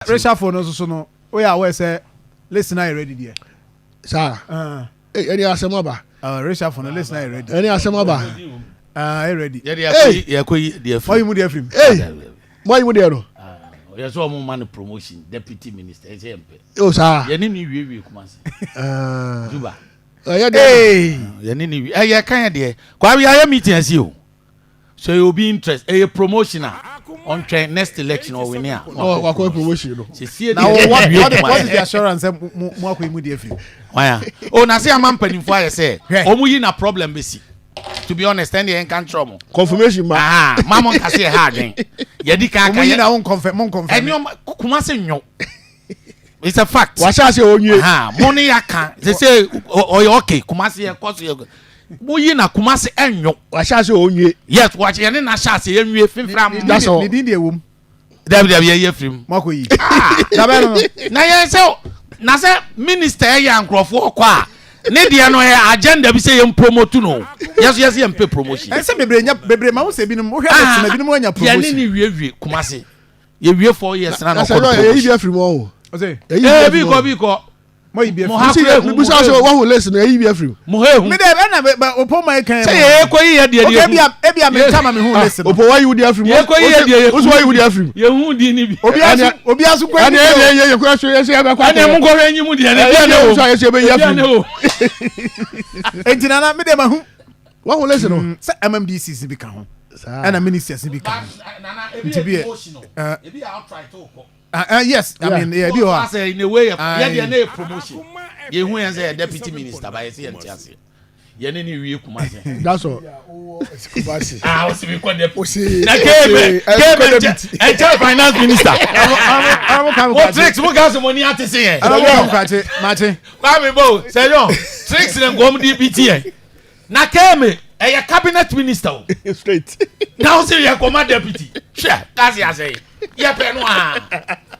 Reshuffle no nso so no, woyɛ aware sɛ list no ayɛ ready deɛ? Saa. Ɛne asɛm aba. Reshuffle no, list no ayɛ ready. Ɛne asɛm aba. Ayɛ ready. Yɛde yɛkɔ yi deɛ firi. Ɔyi mu deɛ firi. Ee, mo ayi mu deɛ no. Yɛ sɛ ɔmo ma no promotion, deputy minister, ɛsɛ yɛn pɛ. O saa. Yɛne ne wie wie Kumasi. Juba. Ɛyɛ deɛ. Yɛne ne wie ɛyɛ kan yɛ deɛ. Kwame, yɛayɛ meeting asi o. So ɛyɛ obi interest, ɛyɛ promotion a, ɔntwɛn next election, ɔwin a. Wakɔ promotion no. Sisi Na what is the assurance sɛ mo akɔ yi mu deɛ firi? Waya o na se ama mpanimfoɔ ayɛ sɛ ɔmo yi na problem bɛsi. To be honest, ɛn deɛ nka nkyerɛ ɔmo. Confirmation ma. Aha, ma mo nka se ɛha adwen. Yɛdi kan aka. Ɔmo yi na wo nkɔnfɛ mo nkɔnfɛ. Ɛni ɔmo Kumasi nyo. It's a fact. Wahyɛ ase onwie. Aha, mo ne ya ka sese ɔyɛ okay, Kumasi yɛ kɔ so yɛ mo yi na Kumasi ɛnyo. Wahyɛ ase onwie. Yes, wahyɛ yɛne na hyɛ ase yɛnwie fifra mo. That's all. Ne din deɛ wom. Dabi dabi, yɛ yɛ firim. Mo akɔ yi. Dabɛ no. Na yɛn sɛ na sɛ minister ɛyɛ nkurɔfoɔ kɔ a, ne deɛ no yɛ agenda bi sɛ yɛn promote no, yɛso yɛsɛ yɛn pɛ promotion. Ɛsɛ bebree nya bebree ma ho sɛ ebinom wohwɛ list na ebinom anya promotion. Yɛne ne wie wie Kumasi, yɛ wie 4 years na na ɔkɔ sɛ no yɛ yi bi promotion. afiri mu ɔho. Ɔsɛ. Ee, bi kɔ bi kɔ. Mo yi bi Mo afiri. ha kura ehu. Mibusa sɛ wahu list no, yɛ yi bi afiri mu. Mo ha ehu. Mi dɛ ɛna bɛ opo ma ekan. Sɛ yɛ ekɔ yi yɛ deɛ Okay, deɛ ebia ebia mi nta ma mi hu list no. Opo, wayi wo di afiri mu. Yɛ kɔ yi yɛ deɛ yɛ Wosi wayi wo di afiri mu. Yɛ hu di ni bi. Obi aso obi aso kɔ. Ɛne ɛne yɛ yɛ kɔ ɛso yɛ sɛ yɛ bɛ kɔ. Ɛnna mo nkɔhwɛ nyi mu deɛ ne Ɛyɛ deɛ ne deɛ wo. nso a yɛsɛ yɛbɛyi Ebi a afiri ne mu. wo. Enti nana, mi dɛ ma hu. Wahu list no. Sɛ MMDCs bi ka ho. Saa. Ɛna ministers bi ka ho. Nti bi yɛ- ebi yɛ outright okɔ. Yes, I mean, yeah, bi wɔ hɔ a. Asɛ in a way yɛ Aye. deɛ ne yɛ promotion. Yɛ hu yɛn sɛ yɛ deputy minister ba yɛ sɛ yɛn ti ase. Yɛne ne wie Kumasi. That's all. Kumasi. Ah, o si mi kɔ deputy. Osi. Na keeme keeme ɛnkyɛn finance minister. Ɔmo ka mi Mo kwakye. tricks mo ka sɛ mo ni ate se yɛn. Ɔmo ka mi kwakye makye. Kwame bo sɛyɔn tricks ne nkɔm di bi ti yɛn. Na keeme ɛyɛ cabinet minister o. Straight. Na o sɛ yɛ kɔma deputy, hwɛ kasi ase yɛ pɛ no a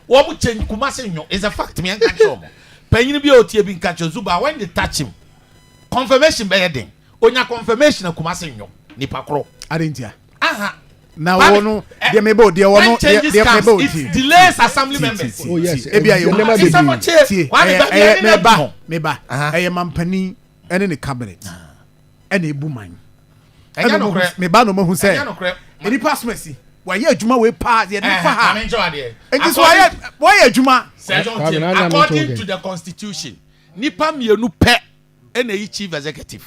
wɔn mo change Kumasi nyo is a fact. Mi yɛn ka kyerɛ wɔn panyin bi a otie bi nka kyerɛ Zuba, when they touch him, confirmation bɛyɛ den. Onya confirmation na Kumasi nyo nipa korɔ. Adi ntia. Aha. Na wɔn no deɛ mi bɔ deɛ wɔn no When changes deɛ mi comes, bɔ it tie. delays assembly members. Oh yes. Ebi a yɛ Nneɛma Ti sɛ bebree. mo kye Tie, Kwame ɛyɛ baabi ɛyɛ ɛne na meba du. meba Aha. ɛyɛ mampanin ɛne ne cabinet ɛna ebu man. Ɛnyɛ Ɛna ɔmo nokorɛ. meba na ɔmo hu Ɛnyɛ sɛ nokorɛ. nipa asoma si wayɛ adwuma wei paa yɛde ne fa ha Maame nkyɛn adeɛ. nti so wayɛ wayɛ adwuma. Sir John Kwame, Tie, na na according me to the constitution, nipa mmienu pɛ ɛna eyi chief executive.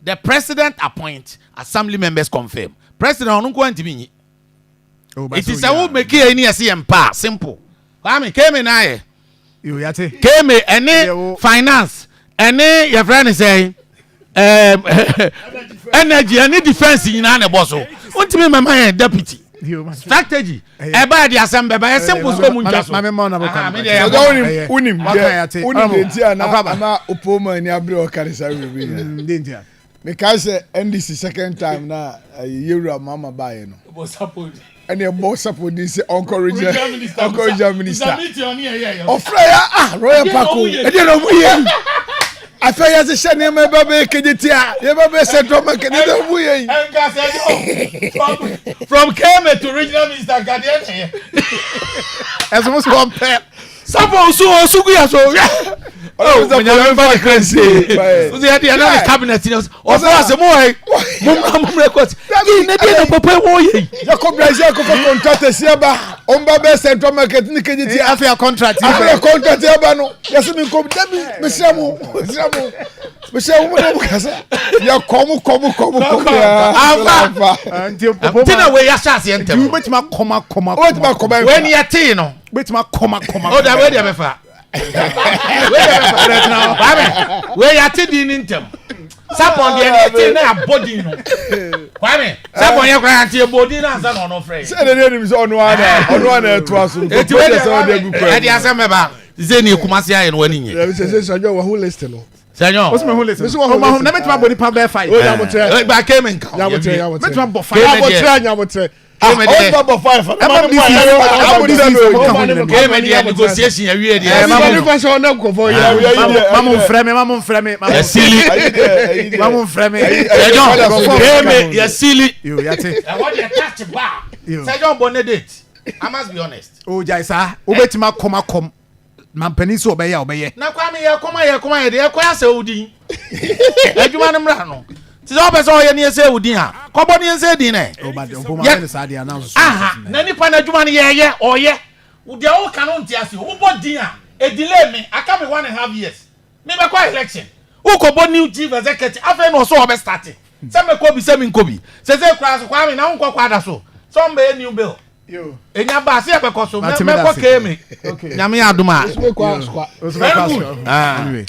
The president appoint, assembly members confirm. President ɔno nko ntumi nyi. It is sɛ wo make yɛ ni yɛsi yɛn pa simple. Kwame keme na ayɛ. Yo, yate. Keme ɛne Deɛ wo- finance ɛne yɛfrɛ ne sɛ energy ɛne defence nyinaa na ɛbɔ so. Ntumi mɛma yɛn deputy. Yo, ma- Strategy. Ɛyɛ. Ɛba yɛ de asɛm bɛba yɛ simple so mu ntwa so. Maame ma ɔna bɔ Aha, kwame. me deɛ yɛ Ɔdɔ bɔ. wonim Ɛyɛ. wonim Waka deɛ yate. wonim deɛ nti a na Akɔaba. ama Opoma ani abere ɔka ne saa biribi nyinaa. Deɛ ntia. Mekae sɛ NDC second time na ɛyɛ yɛwura Mama baeɛ no, ɛne ɛbɔ sapodi sɛ ɔnkɔ regional, ɔnkɔ regional minister. Ɔfrɛ ya, ah, Royal Park o, ɛdeɛ na ɔmo yɛ yi. Afei yɛhyehyɛ nneɛma ɛba bɛyɛ Kejetia, yɛba bɛyɛ Central Market, ɛdeɛ na ɔmo yɛ yi. From Keme to regional minister, nkadeɛ na yɛ. Ɛsɛ mo sɛ wɔn pɛ. Sábà osu osu gu yà so. Ɔno sɛ Onyame nfa ne kran sie. Bɛyɛ. Ɔsɛ yɛ deɛ na ne cabinet ni ɔfɔ ase mo wɔ yi. Mo mura mo mura kɔ ti. Ne deɛ na papa yi wɔ yɛ yi. Yɛkɔ Brazil akɔfa contractors aba, ɔmo ba bɛyɛ Central Market ne Kejetia. Afei a contract. Afei yɛ contract aba no, yɛsɛ mi nkɔm dabi, mesrɛ mo, mesrɛ mo, mesrɛ mo, mo na mo kasa yɛ kɔm kɔm kɔm kɔm yaa. Amfa. Nti opo Ti na ma wei ahyɛ aseɛ nti ntɛm. wobɛtumi akɔma kɔma. Wobɛtumi akɔma. Wei ni yɛ tee no. Wobɛtumi akɔma kɔma. O da, wei deɛ bɛfa. Wei deɛ bɛfa. Kwame, wei yɛ ate din ni ntɛm. Sapɔn deɛ ne yɛ tee na yɛ abɔ din no. Kwame, Sapɔn yɛ kora yɛ ate yɛ bɔ din na ansa na ɔno frɛ yɛ. Sɛ ɛdɛ anim sɛ ɔno ana ɛtoa so. Eti wei sɛ ɔde agu deɛ kwan. ɛde asɛm bɛba. Sɛ ni Kumasi ayɛ no wani nye. Ɛbi sɛ sɛ wahu list no. Sɛnyɔn. Wosi me hu list. Mesi wɔ hu Ɔma hu list. na mɛtumi abɔ nipa bɛɛ five. O nyamutrɛ. Gba keme nka. Nyamutrɛ, nyamutrɛ. Mɛtumi abɔ five. Keme deɛ. Nyamutrɛ, nyamutrɛ. Keme deɛ. Ɔba bɔ five. MMDC Keme deɛ, negotiation awie deɛ. Ɛɛ mamu fa sɛ ɔnam kɔfɔ yi. Mamu nfrɛ mi, mamu nfrɛ mi. Yɛsili. Mamu nfrɛ mi. Sɛnyɔn keme yɛsili. Yo, yate. Ɛwɔ deɛ touch ba. Yo. Sɛnyɔn bɔ ne date. I must be honest. O gyae saa, wobɛtumi akɔm akɔm mampanin sɛ ɔbɛyɛ a ɔbɛyɛ. Na Kwame yɛ kɔm a yɛ kɔm a yɛ de yɛ kɔ asɛ wo din adwuma no mmra no ti sɛ ɔpɛ sɛ ɔyɛ ne yɛsɛ wo din a kɔbɔ ne yɛsɛ din nɛ. Aha na nipa na adwuma no yɛyɛ ɔyɛ deɛ ɔka no nte ase wobɔ din a ɛdelay me aka me 1.5 years me bɛkɔ election, wokɔbɔ new chief executive, afei na ɔsɛ ɔbɛ start sɛ mɛkɔ bi sɛ menkɔ bi sɛ sɛ kura so. Kwame na wonkɔ kɔ ada so sɛ ɔmbɛyɛ new bill enya ba se yɛbɛkɔ so mɛkɔ kee me Nyame yɛ adom a. Very good. Ah. Anyway.